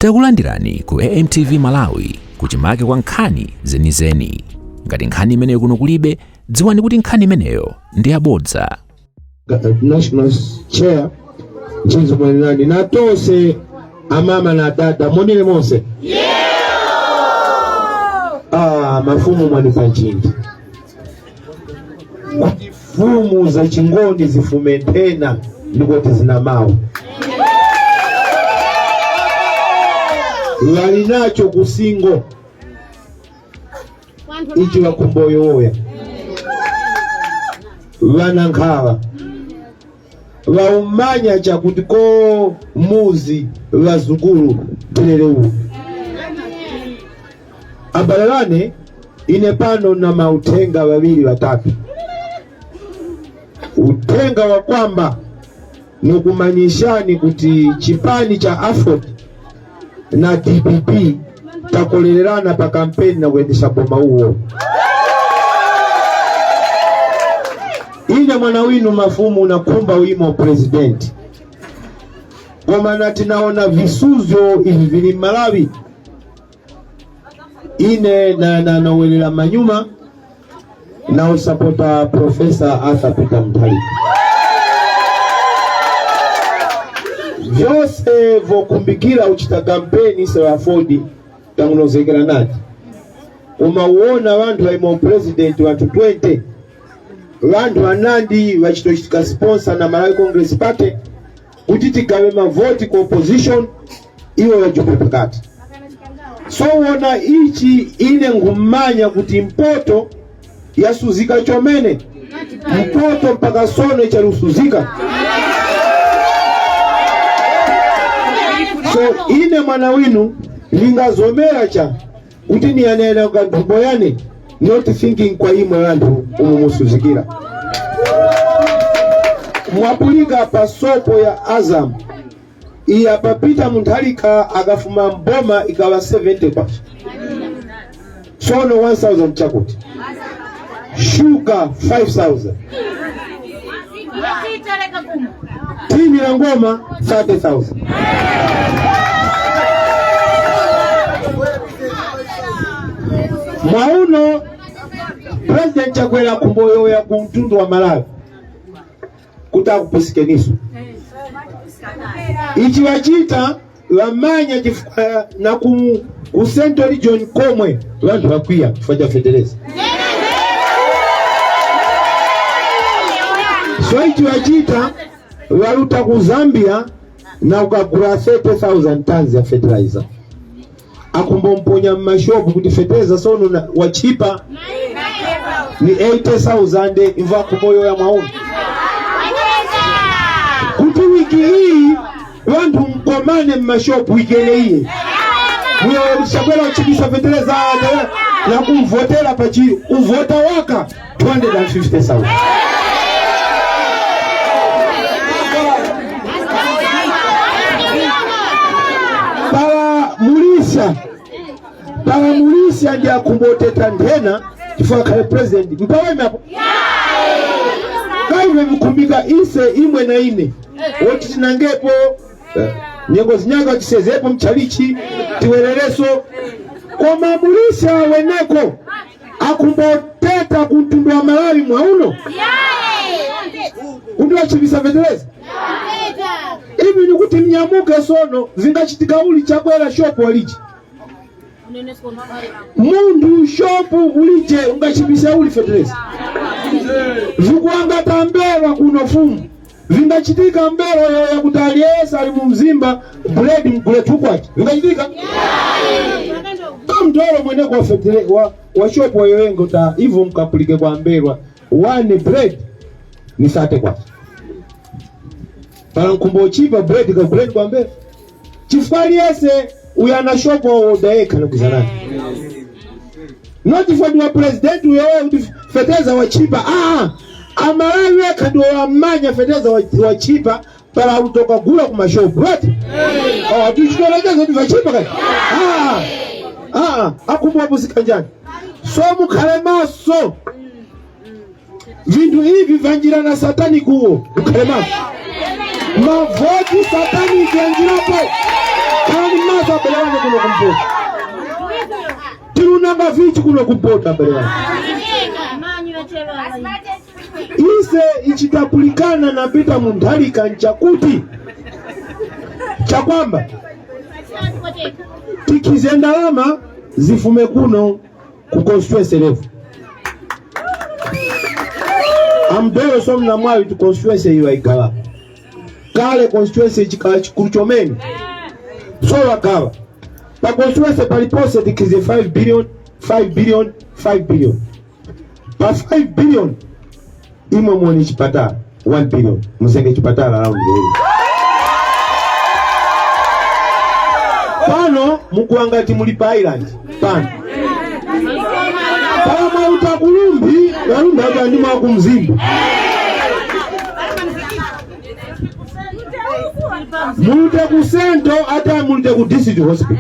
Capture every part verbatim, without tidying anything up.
Takulandirani ku A M T V Malawi, kuchimake kwa nkhani zenizeni. Ngati nkhani imeneyo kuno kulibe, dziwani kuti nkhani imeneyo ndi yabodza. Ga-, National Chair, Mchinzi Mwanirani, na tose amama na adada, monere mose. Ah, mafumu mwani pa nchindi. Kuti fumu za chingoni zifume nthena, ndiko tizina mawu. Ŵali nacho kusingo ichi ŵakhumbo yowoya. Ŵana nkhaŵa. Ŵaumanya chakuti ko muzi ŵazukuru terere uwu. Abale ŵane, ine pano na mauthenga ŵaŵiri ŵatatu. Uthenga wa kwamba, no kumanyishani kuti chipani cha AFORD na D P P takolererana pa kampeni na kuyendesha boma uwo. Ine mwana winu mafumu nakhumba uyima president. Koma nati naona visuzgo ivi vili m'Malawi, ine na, na, nawerera manyuma na usapota Professor Arthur Peter Mutharika. Vyose vokhumbikira uchita kampeni ise ŵa AFORD tangunozgekera nadi. Koma uwona ŵanthu ŵaima upresident ŵanthu twenty, ŵanthu ŵanandi ŵachitochitika sponsor na Malawi Congress Party kuti tigaŵe mavoti ku opposition, iwo ŵajumphe pakati. So wona ichi ine nkhumanya kuti mpoto yasuzika chomene. Mpoto mpaka sono ichali kusuzika. So ine mwana winu ndingazomera cha kuti niyanene nga nthumbo yane, not thinking kwa imwe ŵanthu umu musuzikira. Mwapulika pa sopo ya Azam, iya pa Peter Mutharika akafuma mboma ikaŵa seventy kwacha. Sono one thousand chakuti. Sugar five thousand. Thini la ngoma thirty thousand. Mwauno, President Chakwera akhumbo yowoya ku mtundu wa Malawi kuti akupusikeniso. Ichi ŵachita ŵamanya chifukwa na ku, ku Central Region komwe ŵanthu ŵakwiya chifukwa cha fetereza. So ichi ŵachita ŵaruta ku Zambia na kukagula thirty thousand tons ya fertilizer. Akhumbo mponya mu mashopu kuti fetereza sono na, wachipa ni eighty thousand, imva akhumbo yowoya mwauno. Kuti wiki iyi ŵanthu mkomane mu mashopu wiki yeneiyi. Uyo Chakwera uchipisa fetereza na kumvotera pa chi uvota waka two hundred fifty thousand. Para mulisa, para mulisa ndi akhumbo teta nthena chifukwa akhale president. Mpaweme apo. Kaime vikhumbika ise imwe na ine. Woti tinangepo, eh, nyengo zinyaka tisezepo mchalichi, tiwerereso. Koma mulisa weneko akhumbo teta ku mtundu wa Malawi mwauno. Kuti wachipisa fetereza. Ivi ni kuti mnyamuke sono, vingachitika uli Chakwera shopu walije. Munthu shopu ulije ungachipisa uli fetereza. Vikuwanga tambelwa kuno fumu. Vingachitika mbelo yo yakuti aliyense ali mu mzimba, bread mgule tukwachi. Vingachitika? Tomtolo mweneko wa fetere-, wa, wa shopu wayoyengo ta ivo mkapulike kwa mbelwa. One bread ni thirty kwacha. Para nkhumbo chipa bread ka bread kwa mbele. Chifukwa liyese uyo ana shopo oda yekha na kuzanana. Not for the president uyo kuti fetereza wachipa. Ah, ah. Amalawi wekha ndiwo amanya fetereza wa, wachipa para utoka gula ku mashopu. Right? Oh, atuchitolekeza kuti vachipa kati. Ah, ah. Ah, ah. Akumwa muzika njani? So mukhale maso. Vinthu ivi vanjira na Satani kuwo, mukhale maso. Mavoti Satani yanjirapo. Khalani maso, abale wane, kuno ku Mpoto. Tili nanga vichi kuno ku Mpoto, abale wane? Ise ichi tapulikana na Peter Mutharika nchakuti, chakwamba, tikhizge ndalama zifume kuno ku constituency level. Amdoro so mna mwaŵi kuti constituency iyo ŵayigaŵa. Kale constituency chikaŵa chikuru chomene. So ŵagaŵa. Pa constituency palipose tikhizge five billion, five billion, five billion. Pa five billion, imwe muwone chipatala, one billion. Muzenge chipatala round the area. Pano mukuŵa ngati muli pa island. Pano. Para mwauta ku Lumphi, ŵalumphi ŵati ndi mwa ku Mzimba. Murute ku Sento, ata murute ku District Hospital.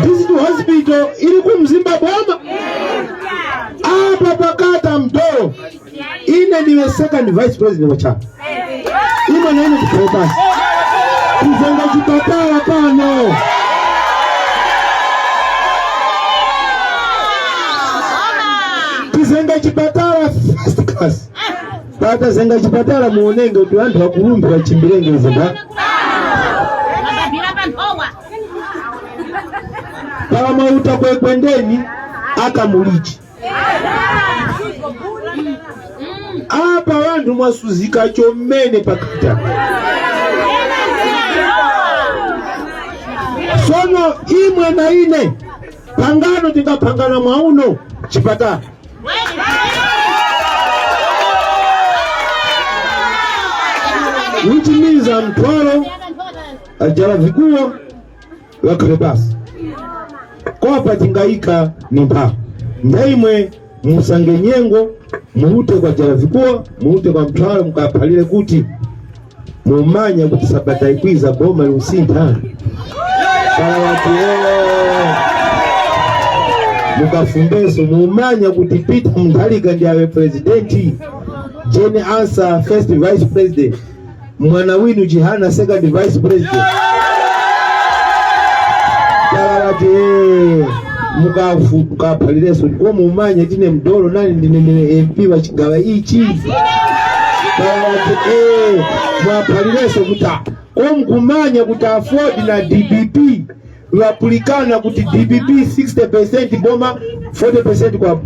District Hospital ili ku Mzimba boma. Apa pakata mdoro. Ine ndiwe second vice president wa chama. Imwe na ine tikhale pasi. Tizenga chipatala pano. Tizenga chipatala first class. Patazenga chipatala muonenge kuti ŵanthu ŵa ku Lumphi ŵachimbirenge mzimba. Para mwauta kwekwendeni aka mulichi. Apa ŵanthu mwasuzika chomene pakata. Sono imwe na ine, phangano tingaphangana mwauno chipatala. Which means amthwalo, ajala vikuwa, ŵakhale pasi. Kopa tingayika ni mphawa. Ntheimwe musange nyengo, muwute kwa jara vikuwa, muwute kwa mthwalo, mukaphalire kuti, mumanya kuti Sabata yikwiza boma likusintha. Para ŵati, eh, mukafumbeso, mumanya kuti Peter Mutharika ndi awe president, Jane Ansah first vice president. Mwana winu Chihana, second vice president. Para ŵati, eh, mukafu-, mukaphalireso, ndipo mumanya tine mdoro nane ndine, ndine M P wa chigaŵa ichi. Para ŵati, eh, mwaphalireso kuti, ah, ko mukumanya kuti aford na D P P. Ŵapulikana kuti D P P sixty percent boma, forty percent kwa,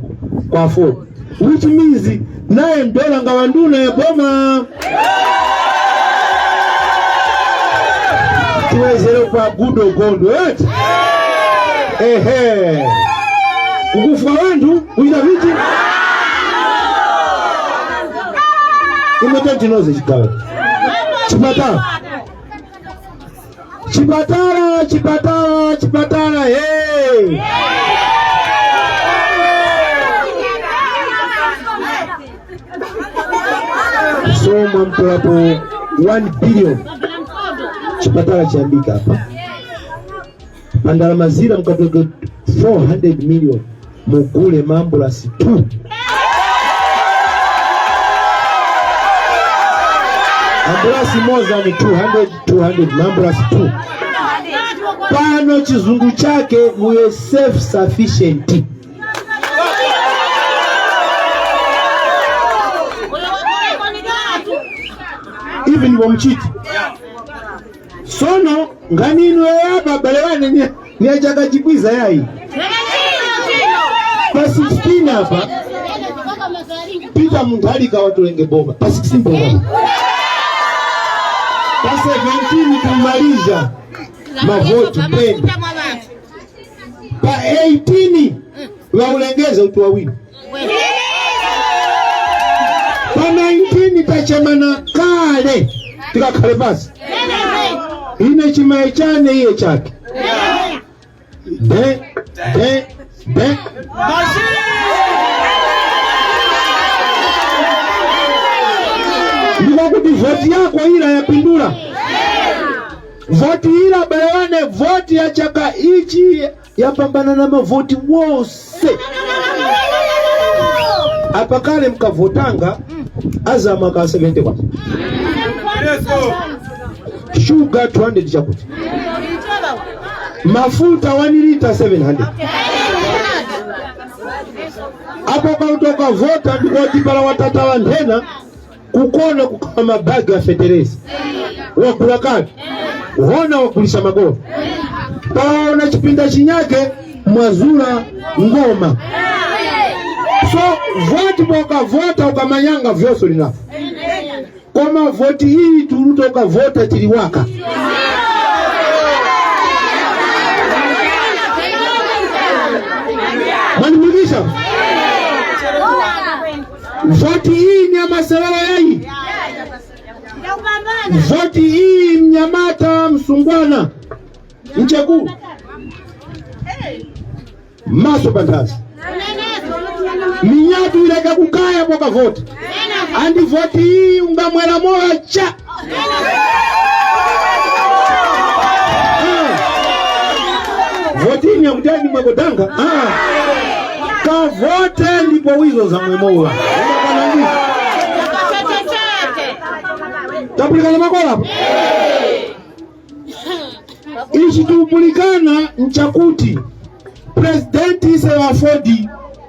kwa aford. Which means, naye mdoro ngaŵa nduna ya boma. Tiwezere pa gudo gondo, eti? Ehe. Kukufwa wanthu, kuchita vichi? Imwe tantinoze chigaŵa. Chipatala. Chipatala, chipatala, chipatala, hey! So, mwamtorapo one billion. Chipatala chiyambika apa. Pa ndalama zira mukatoke four hundred million. Mugule maambulasi two. Ambulasi imoza ni two hundred, two hundred, maambulasi two. Pano chizungu chake muye self sufficient. Even wamuchiti. Sono, nkhani ino yayapa, abale wane, ni, ni ya chaka chikwiza yayi. Pa sixteen apa, Peter Mutharika watolenge boma. Pa sixteen boma. Pa seventeen kumaliza mavoti ten. Pa eighteen, ŵaulengeza kuti wawina. Pa nineteen tachemana kale, tikakhale pasi. Ine chimayi chane, iye chake. De, de, de. Ndiko kuti voti yako ila yapindula. Voti ila, abale wane, voti ya chaka ichi yapambana na mavoti wose. Apa kale mukavotanga, Azam aka seventy kwa. Sugar two hundred chakuti. Mafuta one lita seven hundred. Apo kautoka vota ndikoti para watata ŵa nthena kukona kukhala mabagi gha fetereza. Wagula kale. Hona wagulisha magoro. Paona chipinda chinyake mwazura ngoma. So, voti pokavota ukamanyanga vyose ulinapo. Koma voti iyi turuta ukavota tili waka. Mwanimikisha? Voti iyi ni ya maseŵero yayi. Voti iyi mnyamata msungwana. Mchekuru. Maso pa nthazi. Minyatu yireke kukaya pokavota. Andi voti iyi ungamwera mowa cha. Ah. Voti iyi yakutani mwekodanga? Ah. Kavote ndipo wizo za mwemowa. Tapulikana makora apo. Ichi tikupulikana nchakuti President ise ŵa Aford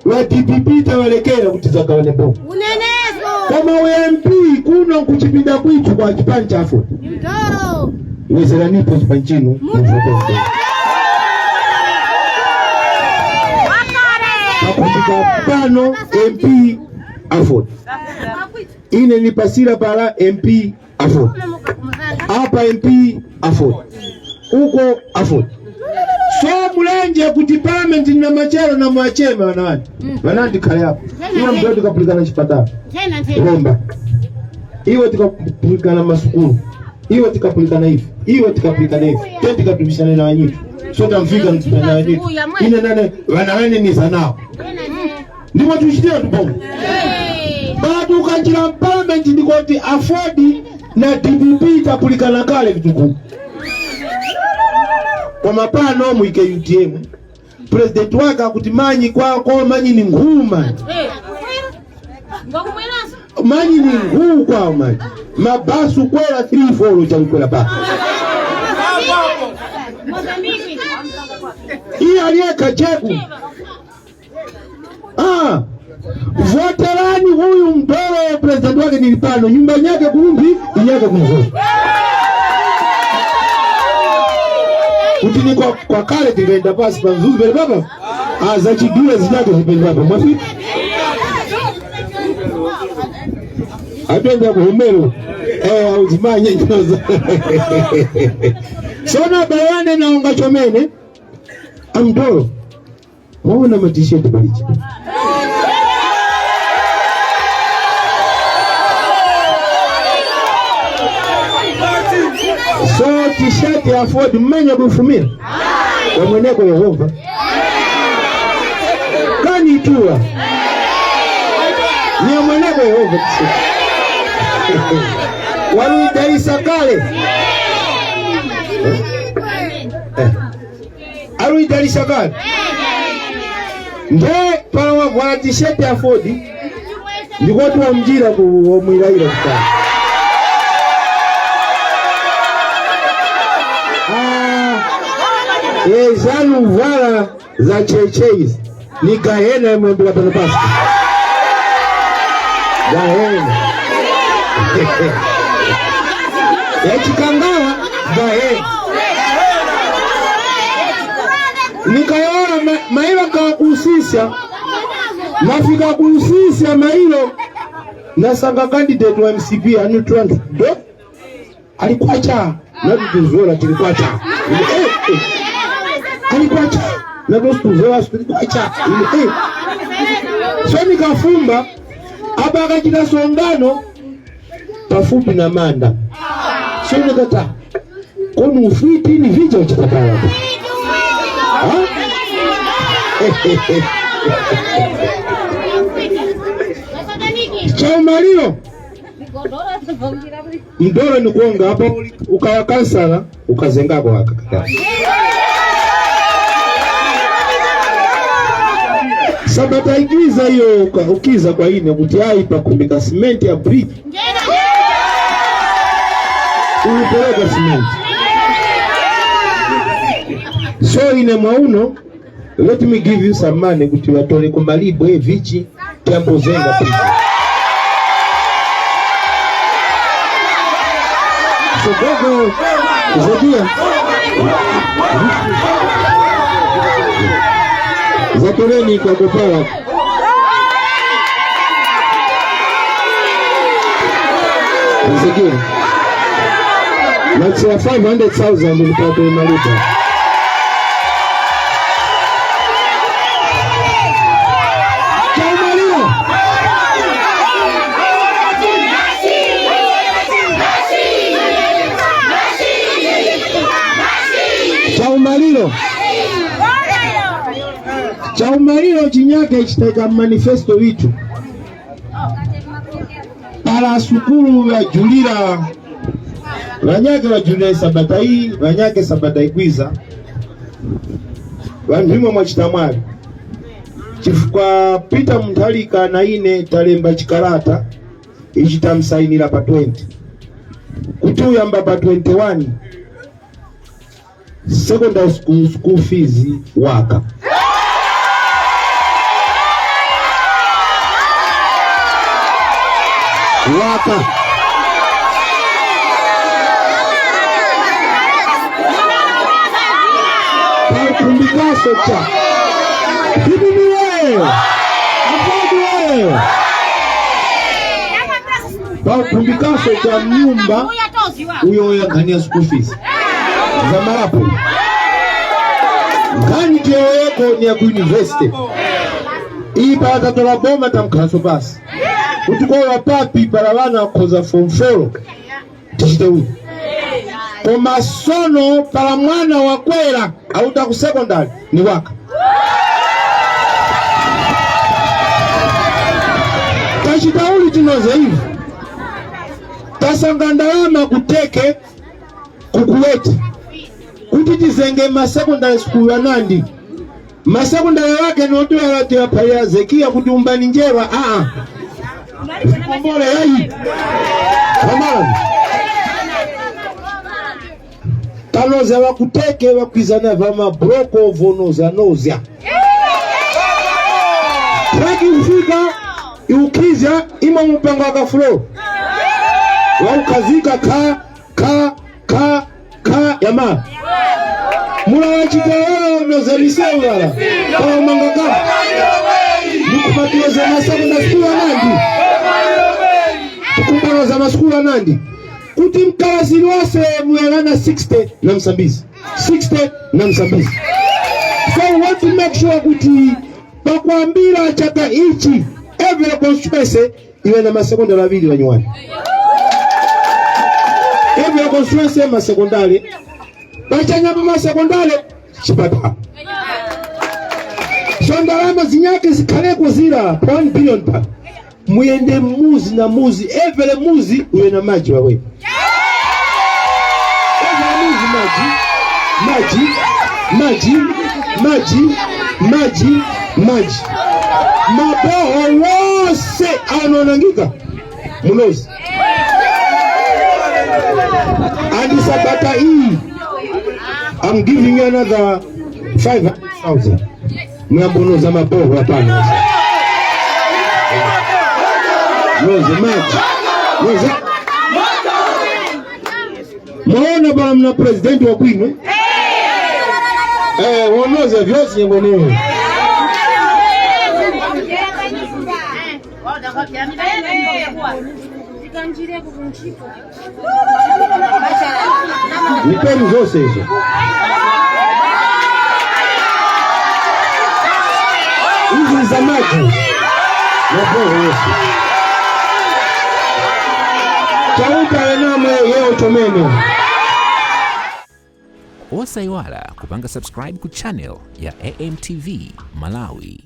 ŵa D P P taŵalekera kuti zagawane boma. Unenesko. Koma u M P kuno nkuchipinda kwithu kwa chipani cha Aford. Mtoro. Wezeranipo chipani chinu muvote. Pakufika pano M P Aford. Ine nipasira para M P Aford. Apa M P Aford. Uko Aford. So mulenje kuti parliament na machero na mwachema ŵana ŵani. Ŵana ŵani tikhale apo. Iwe mdodi kapulikana chipatala. Romba. Iwe tikapulikana masukulu. Iwe tikapulikana ivi. Iwe tikapulikana ivi. Tenti katumishana na wanyitu. So tamvika mtupana wanyitu. Ine nane ŵana ŵene niza nawo. Ndipo tuchitira tupomwe. Batu ukanjira mu parliament ndikoti Aford na D P P tapulikana kale vitukuko. Koma pano muike U T M. President wake akuti manyi kwako, manyi ni nkhuma. Manyi ni nkhu kwawo manyi. Mabasu kwera three four chakukwera pa. Iye aliyekha cheku. Ah, voterani uyu mdolo, president wake nili pano, nyumba nyake kulumbi, inyake kumvula. Kuti ni kwa, kwa kale tingayenda pasi pa mzuzu pene papa, ah, za chidule zinyake zipendapo. Mwafika? Atwenda ku Homero, eh, uzimanye nyoza. Sona bawane na unga chomene, amdolo. Waona ma t-shirt palichi. So t-shirt ya Aford mmanya kufumira? Kwa mweneko Yehova. Kani ituwa. Ni ya mweneko Yehova. Waluidalisa kale. Eh. Aluidalisa kale. Nde para wavwara t-shirt ya Aford, ndikoti wamjira ku wamwirayira kutali. Ah, e zanu vwara za cheche izi. Ni gahena yamwembera pano pasi. Gahena. Ya chikangawa, gahena. Nikayowola ma-, mailo kakusisya, nafika kusisya mailo, nasanga candidate wa M C P anu twenty. Do? Ali kwacha, natu tizwera tili kwacha. Eh, eh. Ali kwacha, natu tizwera tili kwacha. Eh, eh. So nikafumba, apa akachita songano, pafupi na manda. So nikata, koni ufiti ni vija uchikatala. Ha? Chaumaliro. Mdolo ni kuonga apo ukaya kansala, ukazengako aka. Sabata ikiza iyo uka-, ukiza kwa ine kuti ayi pakhumbika simenti ya bridge. Upereka simenti. So ine mwauno, let me give you some money kuti ŵatore ku malibwe vichi tiyambozenga pizza. So gogo, Zekiya, zatoreni kwa kopala. Ezekiel, matsira five hundred thousand mutatu maluta. Chaumaliro. Chaumaliro. Chaumaliro chinyake chiteka mu manifesto yitu. Para sukulu ŵajulira, ŵanyake ŵajulira Sabata iyi, ŵanyake Sabata yikwiza. Ŵanthu imwe mwachita mwali. Chifukwa Peter Muntharika na ine talemba chikarata ichi tamusayinira pa twenty. Kuti uyamba pa twenty-one, secondary school, school fees waka. Waka. Pakhumbikaso cha. Phiphipi weye. Afadi weye. Pakhumbikaso cha mnyumba uyo yakhani ya school fees. Zamalapo. Nkhani tiyowoyeko ni ya ku university. Iyi para tatora boma tamkhaso pasi. Kuti kwa ŵapapi para ŵana ŵakhoza form four. Tichite uyu. Koma sono para mwana wakwera auta ku secondary ni waka. Tachita uli tinoze ivi. Tasanga ndalama kuteke ku Kuweti. Kuti tizenge ma secondary school ghanandi. Ma secondary ghakhe noti ghati ghaphalira Zekiya kuti umbani njerwa, aa. Vikombole yayi. Tamala. Tanozga ŵakuteke ŵakwiza na ŵa mabroko vonozanozga. Traki kufika, iwukhizga, imwe mupango wa kafulo. Wawukhazika kha, kha, kha, kha, yama. Mulawa chitewero noze misewu yara. Pawa mangaka. Mukumatiyoze masakunda sukulu anandi. Tukumbanoza masukulu anandi. Kuti mkalasi lose muyang'ana sixty na msambisi. Sixty na msambisi. So we want to make sure kuti pakwambira chaka ichi, every constituency iwe na masekondale ŵaŵiri ŵanyuwani. Every constituency masekondale. Pachanya pa masekondale, chipatala. So ndalama zinyake zikhaleko zira pa one billion pa. Muyende muzi na muzi, every muzi uyo na maji wawe. Every muzi maji, maji, maji, maji, maji, maji. Maboho wose anonangika munozi. And Sabata iyi, I'm giving you another five hundred thousand. Muyambonoza maboho hapana. Noze maji. Noze. Mwaona bwana mna president wa kwinu? Eh, wonoze vyose nyengo nini. Nipeni zose izo. Izi za maji. Maboho yose. Chauta yenamwe yeo chomene. Osayiwala kupanga subscribe ku channel ya A M T V Malawi.